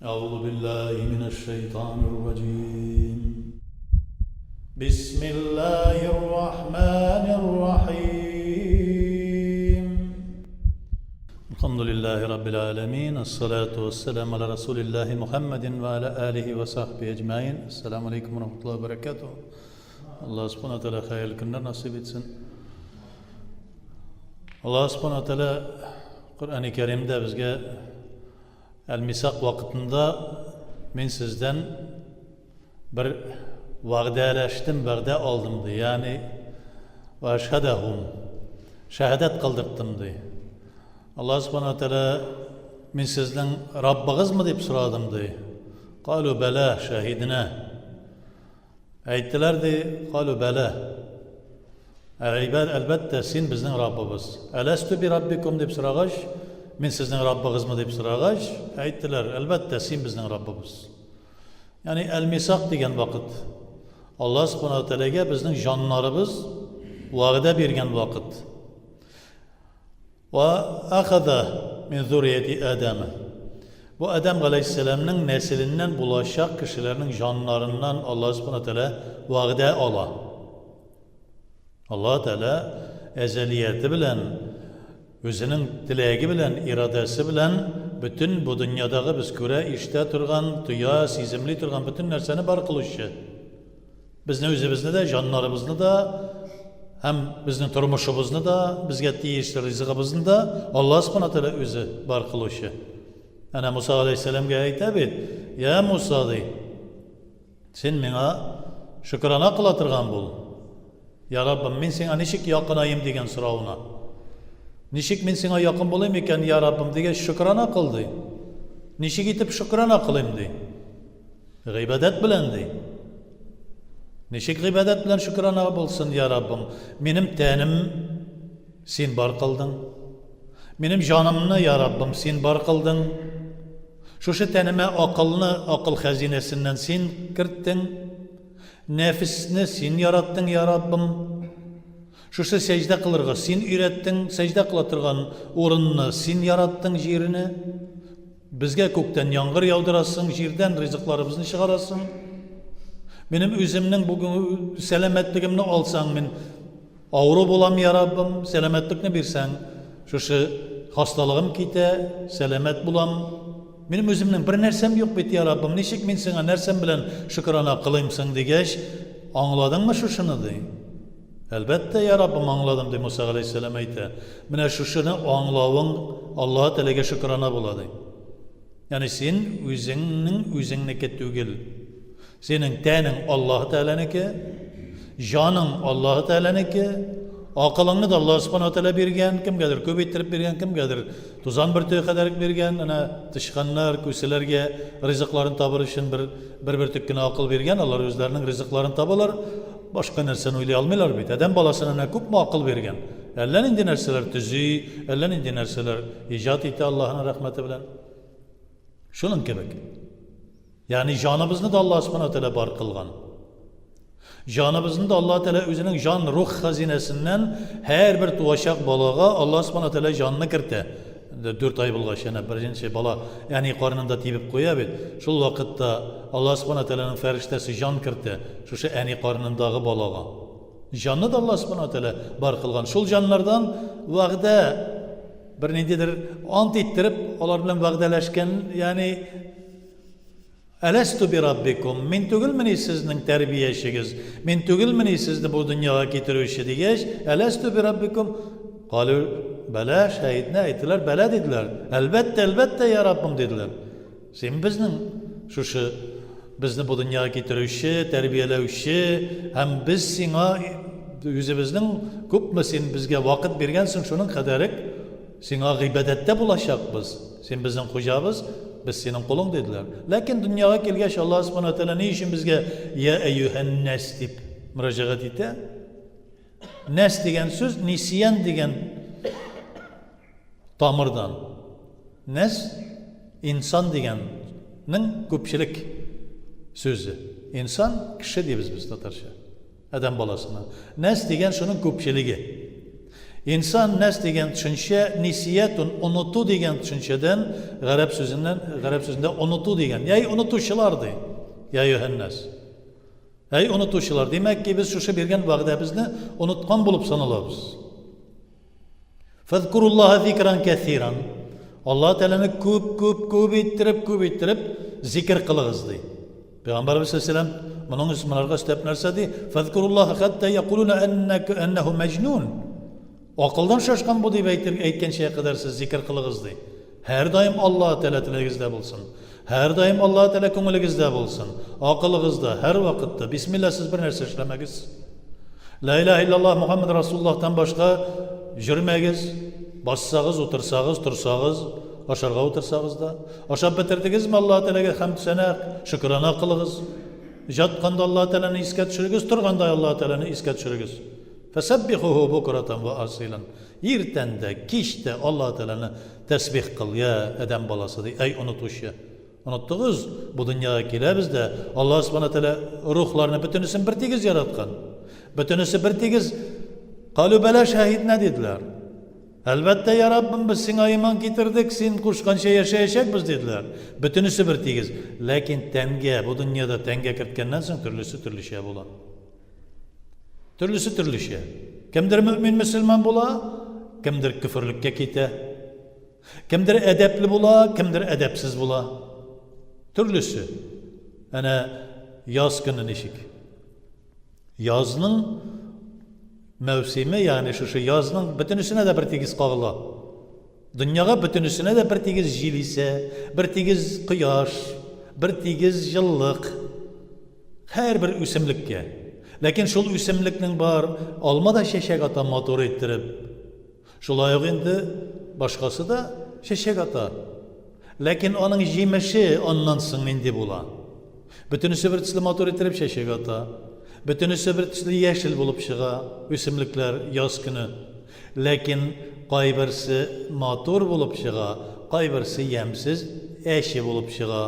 أعوذ بالله من الشيطان الرجيم بسم الله الرحمن الرحيم الحمد لله رب العالمين الصلاة والسلام على رسول الله محمد وعلى آله وصحبه أجمعين السلام عليكم ورحمة الله وبركاته الله سبحانه وتعالى خير كنا نصيب Аллаһ Субхана Тәгалә Коръәни Кәримдә безгә Әл-Мисак вакытында мин сездән бер вәгъдәләштем, вәгъдә алдым ди. Ягъни ва ашһадахум шәһадәт кылдырттым ди. Аллаһ Субхана Тәгалә мин сезнең Раббыгызмы дип сорадым ди. Калу бәлә шәһиденә. Әйттеләр ди, калу бәлә. Әлбәт, әлбәттә, син безнең Раббыбыз. Әләстү би раббикум дип сорагач, мин сезнең Раббыгызмы дип сорагач, әйттеләр, әлбәттә, син безнең Раббыбыз. Ягъни әл-мисак дигән вакыт. Аллаһ субхана ва тәгаләгә безнең җаннарыбыз вәгъдә биргән вакыт. Ва ахада мин зурияти Адама. Бу Адәм галәйһиссәламнең нәселеннән булачак кешеләрнең җаннарыннан Аллаһ субхана тәгалә вәгъдә ала. Аллаһ Тәгалә әзәлияте белән, үзенең теләге белән, ирадәсе белән бөтен бу дөньядагы без күрә, ишетә торган, тоя, сиземли торган бөтен нәрсәне бар кылучы. Безне үзебезне дә, җаннарыбызны да һәм безнең тормышыбызны да, безгә тиешле ризыгыбызны да Аллаһ Субхана Тәгалә үзе бар кылучы. Әнә Муса алейһиссәламгә әйтә бит, "Я Муса" ди. Син миңа шөкрана кыла торган бул. Я Раббым, мин сиңа ничек якынаем дигән соравына. Ничек мин сиңа якын булыйм икән, я Раббым дигәч, шөкрана кыл ди. Ничек итеп шөкрана кылыйм ди. Гыйбадәт белән ди. Ничек гыйбадәт белән шөкрана булсын, я Раббым? Минем тәнем син бар кылдың. Минем җанымны, я Раббым, син бар кылдың. Шушы тәнемә акылны, акыл хәзинәсеннән син керттең. Нәфесне син яраттың, я Раббым. Шушы сәҗдә кылырга син өйрәттең, сәҗдә кыла торган урынны син яраттың, җирне. Безгә күктән яңгыр яудырасың, җирдән ризыкларыбызны чыгарасың. Минем үземнең бүген сәламәтлегемне алсаң, мин авыру булам, я Раббым, сәламәтлекне бирсәң, шушы хасталыгым китә, сәламәт булам. Минем үземнең бер нәрсәм юк бит, я Раббым, ничек мин сиңа нәрсәм белән шөкрана кылыйм соң дигәч, аңладыңмы шушыны ди. Әлбәттә, я Раббым, аңладым, ди Муса галәйһиссәлам әйтә. Менә шушыны аңлавың Аллаһы Тәгаләгә шөкрана була, ди. Ягъни син үзеңнең үзеңнеке түгел. Синең тәнең Аллаһы Тәгаләнеке, җаның Аллаһы Тәгаләнеке, акылыңны да Аллаһ Субхану Тәгалә биргән, кемгәдер күп иттереп биргән, кемгәдер тузан бөртеге кадәр биргән, әнә тычканнар, күселәргә ризыкларын табыр өчен бер бер бөртек кенә акыл биргән, алар үзләренең ризыкларын табалар. Башка нәрсәне уйлый алмыйлар бит. Адәм баласына менә күпме акыл биргән. Әллә нинди нәрсәләр төзи, әллә нинди нәрсәләр иҗат итә Аллаһының рәхмәте белән. Шуның кебек. Ягъни җаныбызны да Аллаһ Субхану тәгалә бар кылган. Җаныбызны да Аллаһ Тәгалә үзенең җан рух хәзинәсеннән һәрбер туачак балага Аллаһ Субхану тәгалә җанны кертә. 4 ай булгач, әнә беренче бала әни карынында тибеп куя бит. Шул вакытта Аллаһ Субхана Тәгаләнең фәрештәсе җан кертә шушы әни карынындагы балага. Җанны да Аллаһ Субхана Тәгалә бар кылган. Шул җаннардан вәгъдә бер ниндидер ант иттереп, алар белән вәгъдәләшкән, ягъни Әләстү бираббикум, мин түгелмени сезнең тәрбиячегез, мин түгелмени сезне бу дөньяга китерүче дигәч, Әләстү бираббикум, калү бәлә, шәһидне әйттеләр, бәлә диделәр. Әлбәттә, әлбәттә, я Раббым диделәр. Син безнең шушы безне бу дөньяга китерүче, тәрбияләүче һәм без сиңа үзебезнең күпме син безгә вакыт биргәнсең, шуның кадәрек Сиңа гыйбадәттә булачакбыз, син безнең хуҗабыз, без синең колың, диделәр. Ләкин дөньяга килгәч, Аллаһ Субхана Тәгалә ни өчен безгә Я әйюһән-нәс дип мөрәҗәгать итә? Нәс дигән сүз нисиян дигән тамырдан. Нәс инсан дигәннең күпчелек сүзе. Инсан кеше дибез без татарча. Адәм баласына. Нәс дигән шуның күпчелеге. Инсан, нәс дигән төшенчә, нисиятун, оныту дигән төшенчәдән, гарәп сүзеннән, гарәп сүзендә оныту дигән. Яй онытучылар ди. Я юһәннәс. Әй онытучылар, димәк ки, без шушы биргән вәгъдәбезне оныткан булып саналабыз. Фәзкуруллаһа зикран кәсиран. Аллаһ Тәгаләне күп, күп, күп иттереп, күп иттереп зикер кылыгыз ди. Пәйгамбәрбез саллаллаху алейһи моның өчен монарга өстәп нәрсә ди? Фәзкуруллаһа хатта якулуна аннака аннаху мәҗнун. Акылдан шашкан бу дип әйтер, әйткәнчә кадәр сез зикер кылыгыз ди. Һәрдаим Аллаһ Тәгалә телегездә булсын. Һәрдаим Аллаһ Тәгалә күңелегездә булсын. Акылыгызда, һәрвакытта. Бисмилласыз бер нәрсә эшләмәгез. Ла илаһа иллаллаһ Мухаммад Расуллаһтан башка йөрмәгез. Бассагыз, утырсагыз, торсагыз, ашарга утырсагыз да. Ашап бетердегезме, Аллаһ Тәгаләгә хәмд сәна, шөкрана кылыгыз. Жатканда Аллаһ Тәгаләне искә төшерегез, торганда Аллаһ Тәгаләне искә төшерегез. Фәсәббихуху букратан ва асилан. Иртән дә, кич тә Аллаһ Тәгаләне тәсбих кыл, я адәм баласы, ди, әй онытучы. Оныттыгыз, бу дөньяга киләбез дә, Аллаһ Субхана Тәгалә рухларны бөтенесен бертигез яраткан. Бөтенесе бертигез Калу бәлә шәһиднә диделәр. Әлбәттә, я Раббым, без сиңа иман китердек, син кушканча яшәячәкбез, диделәр. Бөтенесе бертигез. Ләкин тәнгә, бу дөньяда тәнгә керткәннән соң төрлесе төрлечә була. Төрлесе төрлечә. Кемдер мөмин мөселман була, кемдер көферлеккә китә. Кемдер әдәпле була, кемдер әдәпсез була. Төрлесе. Әнә яз көне ничек? Язның мәүсиме, ягъни шушы язның бөтенесенә дә бер тигез кагыла. Дөньяга бөтенесенә дә бер тигез җил исә, бер тигез кояш, бер тигез җылылык. Һәрбер үсемлеккә. Ләкин шул үсемлекнең бар, алма да чәчәк ата матур иттереп. Шулай ук инде башкасы да чәчәк ата. Ләкин аның җимеше аннан соң нинди була? Бөтенесе бер төсле матур иттереп чәчәк ата. Бөтенесе бер төсле яшел булып чыга үсемлекләр яз көне. Ләкин кайберсе матур булып чыга, кайберсе ямьсез, әче булып чыга.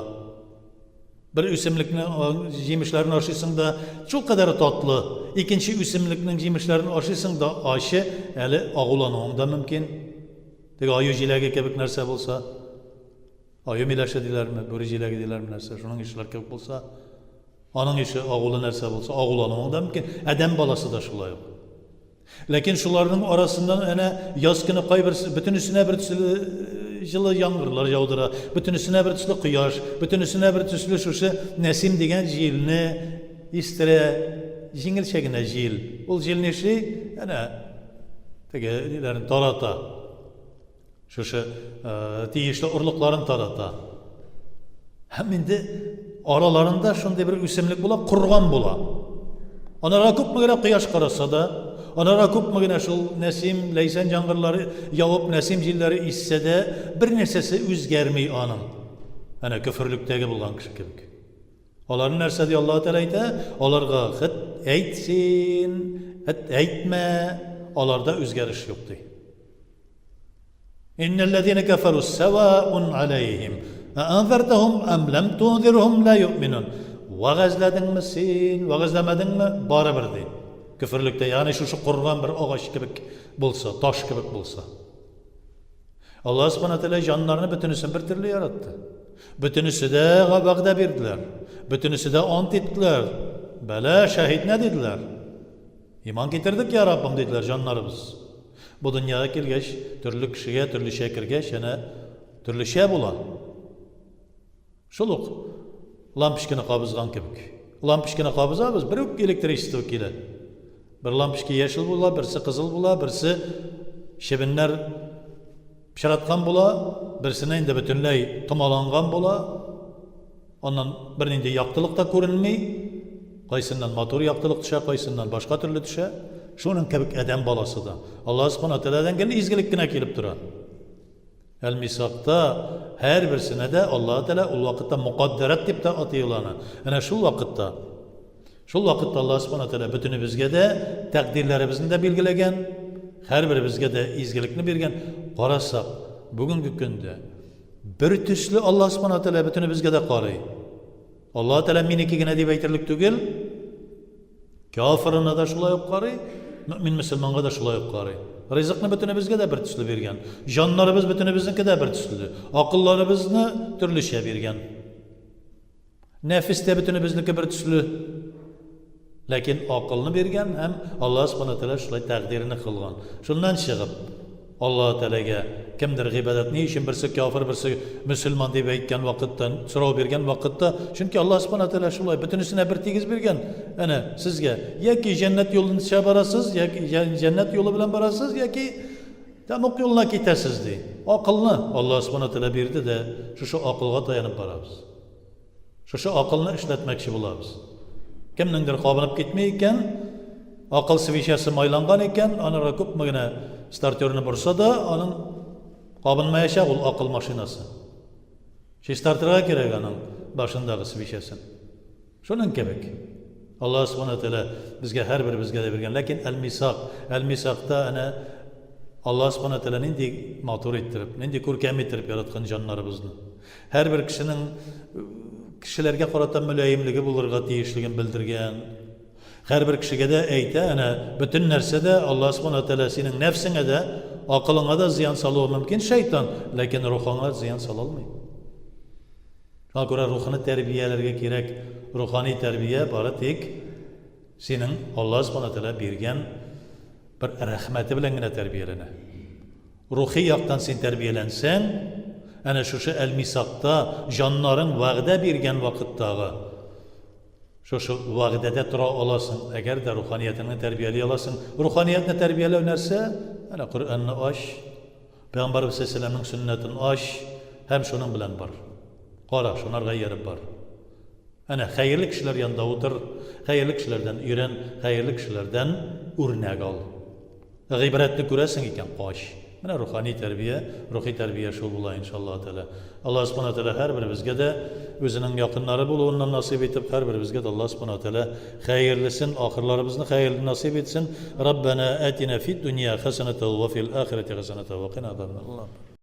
Бер үсемлекнең җимешләрен ашыйсың да, шулкадәр татлы. Икенче үсемлекнең җимешләрен ашыйсың да, ачы, әле агулануың да мөмкин. Теге аю җиләге кебек нәрсә булса. Аю миләше диләрме, бүре җиләге диләрме нәрсә, шуның ишеләр кебек булса. Аның ише агулы нәрсә булса, агулануың да мөмкин. Адәм баласы да шулай ук. Ләкин шуларның арасыннан әнә яз көне кайберсе бөтенесенә бер төсле э, җылы яңгырлар яудыра, бөтенесенә бер төсле кояш, бөтенесенә бер төсле шушы Нәсим дигән җилне истерә, җиңелчә генә җил. Ул җил нишли? Әнә теге ниләрен тарата. Шушы тиешле орлыкларын тарата. Һәм инде араларында шундый бер үсемлек була, корган була. Анарга күпме генә кояш караса да, анарга күпме генә шул нәсим, ләйсән яңгырлары явып, нәсим җилләре иссә дә, бер нәрсәсе үзгәрми аның. Әнә көферлектәге булган кеше кебек. Аларны нәрсә ди Аллаһ Тәгалә әйтә? Аларга хет әйт син, хет әйтмә, аларда үзгәреш юк ди. Иннәлләзинә кәфәрү сәваун аләйһим ә анзартахум ам ләм тунзирхум ла юъминун. Вәгазьләдеңме син, вәгазьләмәдеңме, барыбер ди. Көферлектә, ягъни шушы корган бер агач кебек булса, таш кебек булса. Аллаһ Субхана Тәгалә җаннарны бөтенесен бер төрле яратты. Бөтенесе дә вәгъдә бирделәр. Бөтенесе дә ант иттеләр. Бәлә шәһиднә диделәр. Иман китердек, я Раббым, диделәр җаннарыбыз. Бу дөньяга килгәч, төрле кешегә төрлечә кергәч, әнә төрлечә була. Шул ук лампочканы кабызган кебек. Лампочканы кабызабыз, бер үк электричество килә. Бер лампочка яшел була, берсе кызыл була, берсе чебеннәр пычраткан була, берсенә инде бөтенләй томаланган була. Аннан бернинди яктылык та күренми. Кайсыннан матур яктылык төшә, кайсыннан башка төрле төшә. Шуның кебек адәм баласы да. Аллаһ Субхана Тәгаләдән гел изгелек кенә килеп тора. Әл-Мисакта һәрберсенә дә Аллаһ Тәгалә ул вакытта мукаддәрат дип тә атый ул аны. Әнә шул вакытта Шул вакытта Аллаһ Субхана Тәгалә бөтенебезгә дә тәкъдирләребезне дә билгеләгән, һәрберебезгә дә изгелекне биргән. Карасак, бүгенге көндә бер төсле Аллаһ Субхана Тәгалә бөтенебезгә дә карый. Аллаһ Тәгалә минеке генә дип әйтерлек түгел. Кафырына да шулай ук карый, мөмин мөселманга да шулай ук карый. Ризыкны бөтенебезгә дә бер төсле биргән. Җаннарыбыз бөтенебезнеке дә бер төсле. Акылларыбызны төрлечә биргән. Нәфес тә бөтенебезнеке бер төсле. Ләкин акылны биргән һәм Аллаһ Субхана Тәгалә шулай тәкъдирне кылган. Шуннан чыгып, Аллаһ Тәгаләгә кемдер гыйбадәт ни өчен берсе кяфер, берсе мөселман дип әйткән вакытта, сорау биргән вакытта, чөнки Аллаһ Субхана Тәгалә шулай бөтенесенә бер тигез биргән. Әнә сезгә яки җәннәт юлынча барасыз, яки җәннәт юлы белән барасыз, яки тәмуг юлына китәсез ди. Акылны Аллаһ Субхана Тәгалә бирде дә, шушы акылга таянып барабыз. Шушы акылны эшләтмәкче булабыз. Кемнеңдер кабынып китми икән, акыл свечасы майланган икән, анарга күпме генә стартерны борса да, аның кабынмаячак ул акыл машинасы. Чистартырга кирәк аның башындагы свечасын. Шуның кебек. Аллаһ Субхана Тәгалә безгә һәрберебезгә дә биргән. Ләкин әл-Мисак, әл-Мисакта әнә Аллаһ Субхана Тәгалә нинди матур иттереп, нинди күркәм иттереп яраткан җаннарыбызны. Һәрбер кешенең кешеләргә карата мөлаемлеге булырга тиешлеген белдергән. Һәрбер кешегә дә әйтә, әнә бөтен нәрсә дә Аллаһ Субхана Тәгалә синең нәфсеңә дә, акылыңа да зыян салуы мөмкин шайтан, ләкин рухыңа зыян сала алмый. Шуңа күрә рухны тәрбияләргә кирәк. Рухани тәрбия бары тик синең Аллаһ Субхана Тәгалә биргән бер рәхмәте белән генә тәрбияләнә. Рухи яктан син тәрбияләнсәң, әнә шушы Әл-Мисакта җаннарың вәгъдә биргән вакыттагы шушы вәгъдәдә тора аласың, әгәр дә руханиятеңне тәрбияли аласың. Руханиятне тәрбияләү нәрсә? Әнә Коръәнне ач, Пәйгамбәребез саллаллаһу сөннәтен ач һәм шуның белән бар. Кара, шунарга ияреп бар. Әнә хәерле кешеләр янында утыр, хәерле кешеләрдән өйрән, хәерле кешеләрдән үрнәк ал. Гыйбрәтне күрәсең икән, кач. Менә рухани тәрбия, рухи тәрбия шул була, иншаллаһ тәгалә. Аллаһ Субхана тәгалә һәрберебезгә дә үзенең якыннары булуыннан насыйп итеп, һәрберебезгә дә Аллаһ Субхана тәгалә хәерлесен, ахырларыбызны хәерле насыйп итсен. Раббана атина фид дөнья хәсәнәтә ва фил ахирәти хәсәнәтә ва кина азабаннар.